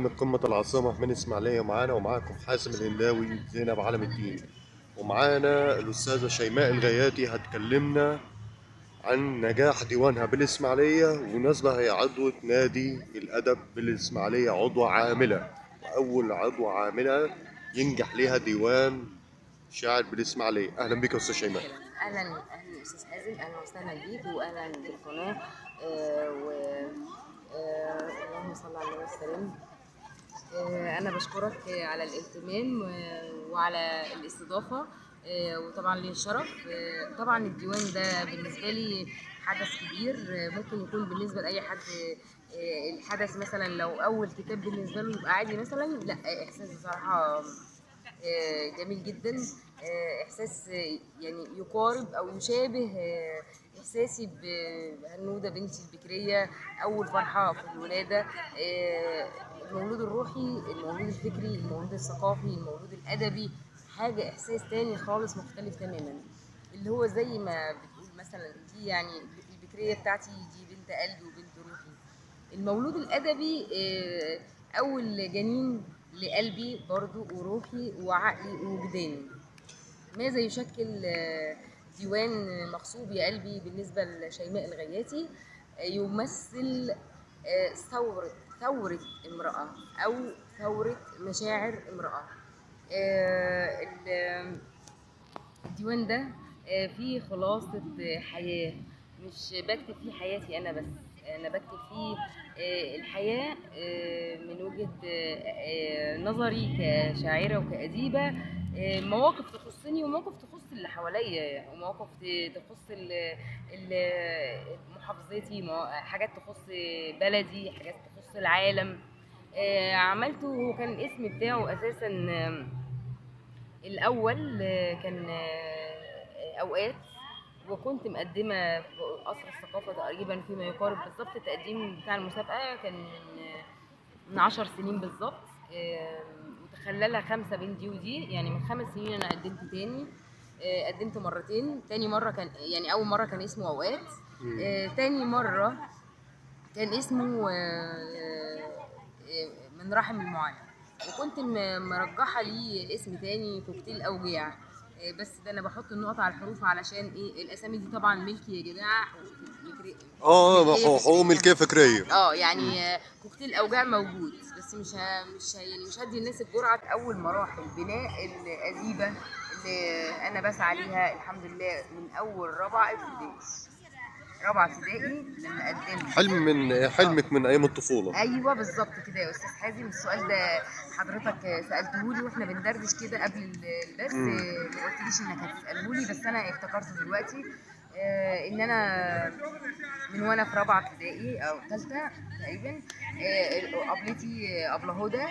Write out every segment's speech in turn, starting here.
من قمة العاصمة من إسماعيلية، معانا ومعاكم حازم الهنداوي، زينب علم الدين، ومعانا الأستاذة شيماء الغياتي هتكلمنا عن نجاح ديوانها بالإسماعيلية. ومناسبة هي عضوة نادي الأدب بالإسماعيلية، عضوة عاملة، وأول عضوة عاملة ينجح ليها ديوان شاعر بالإسماعيلية. أهلا بك يا أستاذة شيماء. اهلا اهلا استاذ حازم، اهلا وسهلا بيك واهلا بالقناة. و اللهم صل على النبي وسلم. انا بشكرك على الاهتمام وعلى الاستضافة، وطبعا لي الشرف. طبعا الديوان ده بالنسبة لي حدث كبير، ممكن يكون بالنسبة لاي حد الحدث مثلا لو اول كتاب بالنسبة له يبقى عادي مثلا، لا احساس بصراحة جميل جدا، احساس يعني يقارب او يشابه احساسي بهنوده بنتي البكريه، اول فرحه في الولادة، المولود الروحي، المولود الفكري، المولود الثقافي، المولود الادبي، حاجة احساس تاني خالص مختلف تماما، اللي هو زي ما بتقول مثلا دي يعني البكريه بتاعتي دي بنت قلبي وبنت روحي. المولود الادبي اول جنين لقلبي برضو وروحي وعقلي ووجداني. ماذا يشكل ديوان مغصوب يا قلبي بالنسبة لشيماء الغياتي؟ يمثل ثورة امرأة أو ثورة مشاعر امرأة. الديوان ده فيه خلاصة حياة، مش بكتب فيه حياتي أنا بس، أنا بكتب فيه الحياة من وجهة نظري كشاعرة وكأديبة، مواقف تخصني ومواقف تخص اللي حواليا، ومواقف تخص محافظتي، حاجات تخص بلدي، حاجات تخص العالم. عملته، هو كان الاسم بتاعه أساسا الأول كان أوقات، وكنت مقدمة في قصر الثقافة تقريبا فيما يقارب بالظبط التقديم بتاع المسابقة كان من 10 سنين بالظبط، وتخللها 5 بين دي ودي، يعني من 5 سنين أنا قدمت تاني، قدمت مرتين. تاني مرة كان يعني أول مرة كان اسمه أوقات، تاني مرة كان اسمه من رحم المعاناة، وكنت مرجحة ليه اسم تاني كوكتيل أوجاع، بس ده انا بحط النقط على الحروف علشان ايه الاسامي دي طبعا ملكي يا جماعة، حقوق ملكية فكرية. يعني كوكتيل اوجاع موجود، بس مش يعني مش هدي الناس الجرعة. اول مراحل بناء الاديبه اللي انا بسعى ليها الحمد لله من اول رابعه ابتدائي لما قدمت. حلمك من ايام الطفولة. ايوه بالظبط كده يا استاذ حازم. السؤال ده حضرتك سالته لي واحنا بندردش كده قبل البث، ما قلتليش انك هتساله لي، بس انا افتكرته دلوقتي. ان انا من وانا في رابعه ابتدائي او ثالثة تقريبا، قابلتي ابله هدى،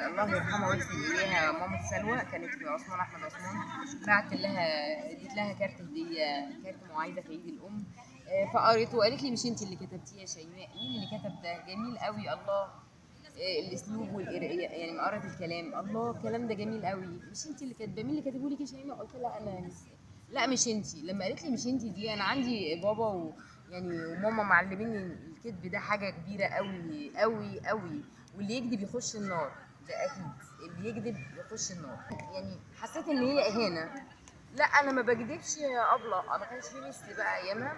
الله يرحمها ويحسن اليها، مامة سلوى، كانت في عثمان احمد عثمان، بعت لها اديت لها كارت هديه، كارت معايده في عيد الام، فقريته وقالت لي مش انت اللي كتبتيه يا شيماء، مين اللي كتب ده؟ جميل قوي، الله، الاسلوب والقرايه، يعني ما قرأت الكلام، الله الكلام ده جميل قوي، مش انت اللي كاتبه، مين اللي كاتبه لك يا شيماء؟ قلت لها انا. لا مش انت. لما قالت لي مش انت دي، انا عندي بابا ويعني وماما معلميني الكذب ده حاجة كبيرة قوي قوي قوي، واللي يكذب يخش النار، ده اكيد اللي يكذب يخش النار. يعني حسيت ان هي اهانه، لا انا ما بكذبش يا ابله، ما كانش في مثل بقى ايامها،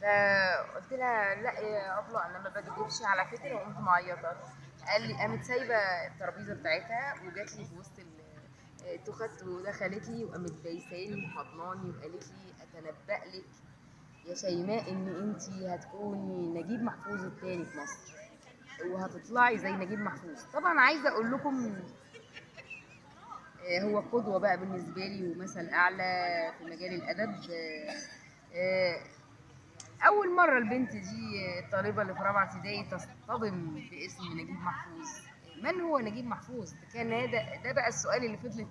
فقلت لها لا يا ابله انا ما بكذبش على فكرة، وقمت معيطه. قال لي، قامت سايبه الترابيزة بتاعتها وجات لي في وسط التخت ودخلت لي وقامت بايساني وحضناني وقالت لي اتنبأ لك يا شيماء ان انتي هتكوني نجيب محفوظ التاني في مصر، وهتطلعي زي نجيب محفوظ. طبعا عايزه اقول لكم هو قدوة بقى بالنسبة لي ومثل اعلى في مجال الادب. اول مرة البنت دي الطالبة اللي في رابعه ابتدائي تصطدم باسم نجيب محفوظ. من هو نجيب محفوظ؟ كان ده بقى السؤال اللي فضلت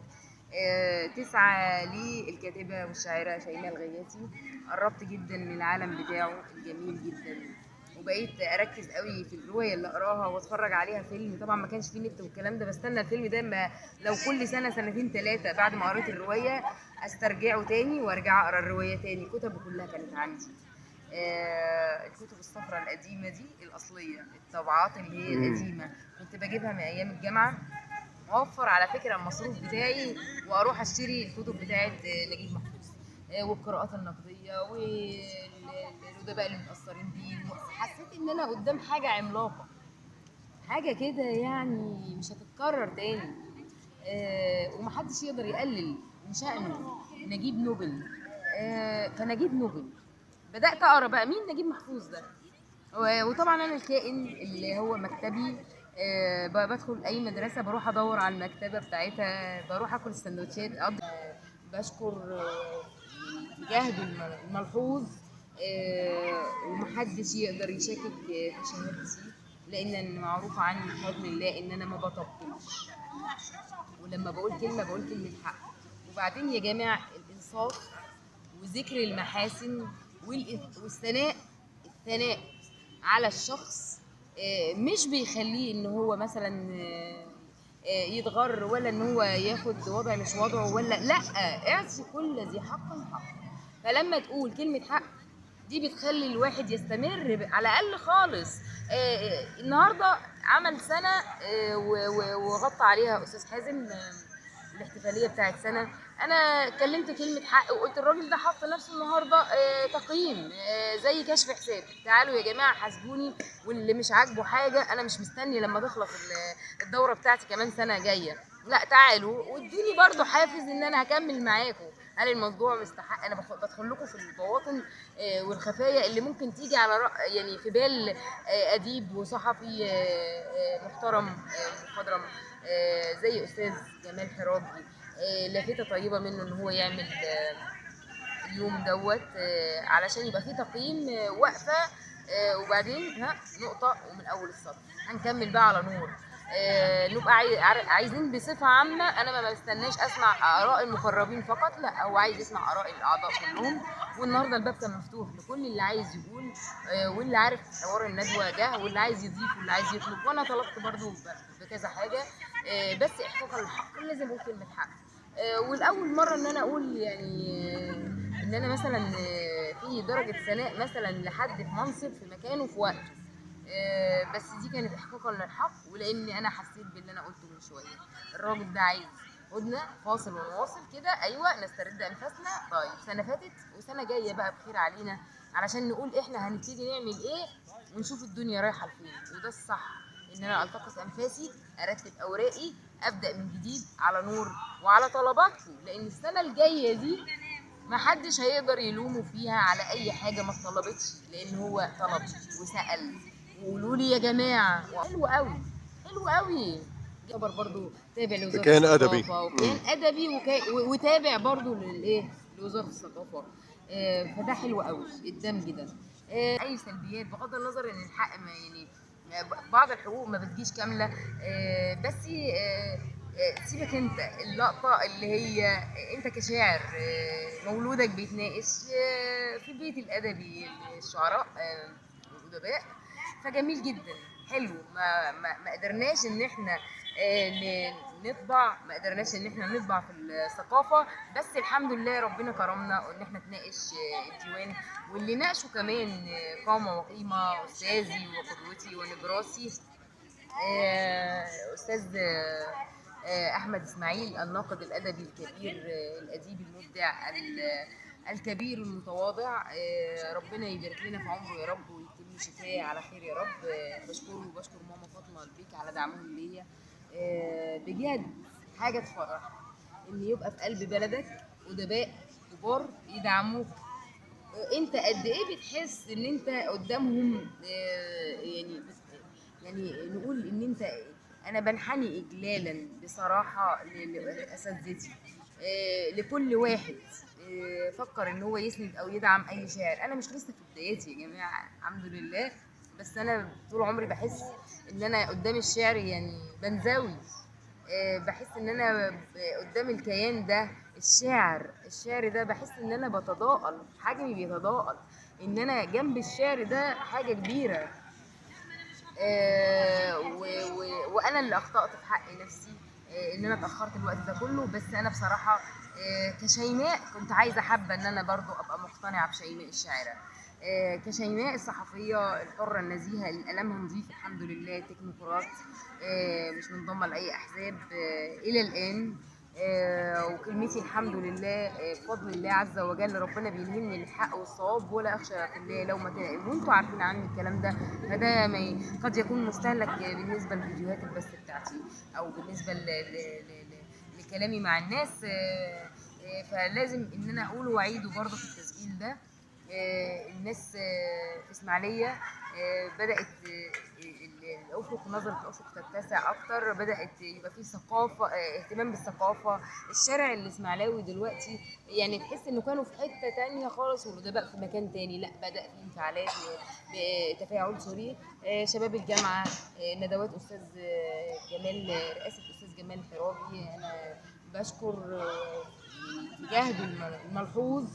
تسعى ليه الكاتبة والشاعره شيماء الغياتي. قربت جدا من العالم بتاعه الجميل جدا، وبقيت اركز قوي في الرواية اللي اقراها واتفرج عليها فيلم. طبعا ما كانش فيه نت والكلام ده، بستنى الفيلم ده ما لو كل سنة سنتين 3 بعد ما قريت الرواية استرجعه تاني وارجع اقرا الرواية تاني. كتبه كلها كانت عندي. الكتب الصفراء القديمة دي الاصلية، الطبعات اللي هي القديمة، كنت بجيبها من ايام الجامعة، واوفر على فكرة المصروف بتاعي واروح اشتري الكتب بتاعه نجيب محفوظ والقراءات النقدية والادباء اللي متاثرين بيه. حسيت ان انا قدام حاجة عملاقة، حاجة كده يعني مش هتتكرر تاني، ومحدش يقدر يقلل من شأنه نجيب نوبل. فنجيب نوبل بدأت أقرأ بقى مين نجيب محفوظ ده، وطبعا أنا الكائن اللي هو مكتبي، بدخل أي مدرسة بروح أدور على المكتبة بتاعتها، بروح أكل السندوتشات. بشكر جهده الملحوظ، ومحدش يقدر يشكك في شهادتي، لأن معروف عني بفضل الله إن أنا ما بطبلش، ولما بقول كلمة بقول كلمة حق. وبعدين يا جماعة الإنصاف وذكر المحاسن والثناء، الثناء على الشخص مش بيخليه ان هو مثلا يتغر، ولا ان هو ياخد وضع مش وضعه، ولا لا، اعطي كل ذي حق حق. فلما تقول كلمة حق دي بتخلي الواحد يستمر على الاقل خالص. النهارده عمل سنة وغطى عليها استاذ حازم الاحتفالية بتاعت سنة. انا كلمت كلمة حق وقلت الراجل ده حط نفسه النهارده تقييم زي كشف حساب، تعالوا يا جماعة حاسبوني، واللي مش عاجبه حاجة انا مش مستني لما تخلص الدورة بتاعتي كمان سنة جاية، لا تعالوا وادوني برده حافز ان انا هكمل معاكم. هل الموضوع مستحق؟ انا بدخل لكم في البواطن والخفايا اللي ممكن تيجي على يعني في بال اديب وصحفي محترم مخضرم زي استاذ جمال حراجي. لافته طيبة منه ان هو يعمل اليوم دوت علشان يبقى فيه تقييم، وقفه وبعدين ها نقطة ومن اول السطر هنكمل بقى على نور. نبقى عايزين بصفة عامة، انا ما بستناش اسمع اراء المقربين فقط، لا هو عايز يسمع اراء الاعضاء كلهم. والنهارده الباب كان مفتوح لكل اللي عايز يقول، واللي عارف حوار الندوة جه، واللي عايز يضيف، واللي عايز يطلب. وانا طلبت برضو بكذا حاجة، بس احقاقا للحق لازم اقول كلمة حق. والاول مرة ان انا اقول يعني ان انا مثلا في درجه ثناء مثلا لحد في منصب في مكانه في وقته، بس دي كانت احقاقا للحق، ولان انا حسيت باللي انا قلته من شوية. الراجل ده عايز هدنة، فاصل ونواصل كده، ايوه نسترد انفاسنا. طيب سنة فاتت وسنة جاية بقى بخير علينا، علشان نقول احنا هنبتدي نعمل ايه ونشوف الدنيا رايحة لفين. وده الصح، ان انا التقط انفاسي، ارتب اوراقي، ابدا من جديد على نور وعلى طلباتكم، لان السنة الجاية دي محدش هيقدر يلومه فيها على اي حاجة ما اتطلبتش، لان هو طلب وسال. وقولوا لي يا جماعة حلو قوي، حلو قوي. يعتبر برضو تابع لوزارة كان ادبي، وكان ادبي وتابع برضو للايه، لوزارة الثقافة. فده حلو قوي الدمج ده. اي سلبيات بغض النظر ان الحق ما يعني بعض الحقوق ما بتجيش كاملة، بس سيبك انت اللقطة اللي هي انت كشاعر مولودك بيتناقش في البيت الادبي الشعراء والادباء، فجميل جدا حلو. ما قدرناش ان احنا نطبع، ما قدرناش ان احنا نطبع في الثقافة، بس الحمد لله ربنا كرمنا ان احنا تناقش الديوان، واللي ناقشه كمان قامه وقيمه، استاذي وقدوتي ونبراسي استاذ احمد اسماعيل، الناقد الادبي الكبير، الاديب المبدع الكبير المتواضع. ربنا يبارك لنا في عمره يا رب، ويتم شفاه على خير يا رب. بشكره وبشكر ماما فاطمة البيك على دعمهم ليا. بجد حاجة تفرح ان يبقى في قلب بلدك ادباء كبار يدعموك. انت قد ايه بتحس ان انت قدامهم، يعني نقول ان انت، انا بنحني اجلالا بصراحة لاساتذتي، لكل واحد فكر ان هو يسند او يدعم اي شاعر. انا مش لسه في بداياتي يا جماعة الحمد لله، بس انا طول عمري بحس ان انا قدام الشعر يعني بنزوي، بحس ان انا قدام الكيان ده الشعر ده بحس ان انا بتضاءل، حجمي بيتضاءل، ان انا جنب الشعر ده حاجة كبيرة. وانا اللي اخطأت في حق نفسي ان انا اتاخرت الوقت ده كله، بس انا بصراحة كشيماء كنت عايزه حابة ان انا برضو ابقى مقتنعة بشيماء الشاعره. كشيماء الصحفية الحرة النزيهة اللي قلمها نظيف الحمد لله، تكنوقراط، مش منضمه لاي احزاب الى الان، وكلمتي الحمد لله بفضل الله عز وجل ربنا بيلهمني الحق والصواب، ولا اخشى في الله لومة لائم، وانتوا عارفين عني الكلام ده. فده ما قد يكون مستهلك بالنسبة لفيديوهات البث بتاعتي او بالنسبة لكلامي مع الناس، فلازم ان انا اقوله واعيده برضه في التسجيل ده. الناس في اسماعيليه بدات الافق، نظره الافق تتسع اكتر، بدات يبقى في ثقافة، اهتمام بالثقافة. الشارع الاسماعيلاوي دلوقتي يعني تحس انه كانوا في حتة تانية خالص وده بقى في مكان تاني، لا بدا في انفعالات وتفاعل سوري. شباب الجامعة، ندوات استاذ جمال، رئاسة استاذ جمال حرابي، انا بشكر جهده الملحوظ.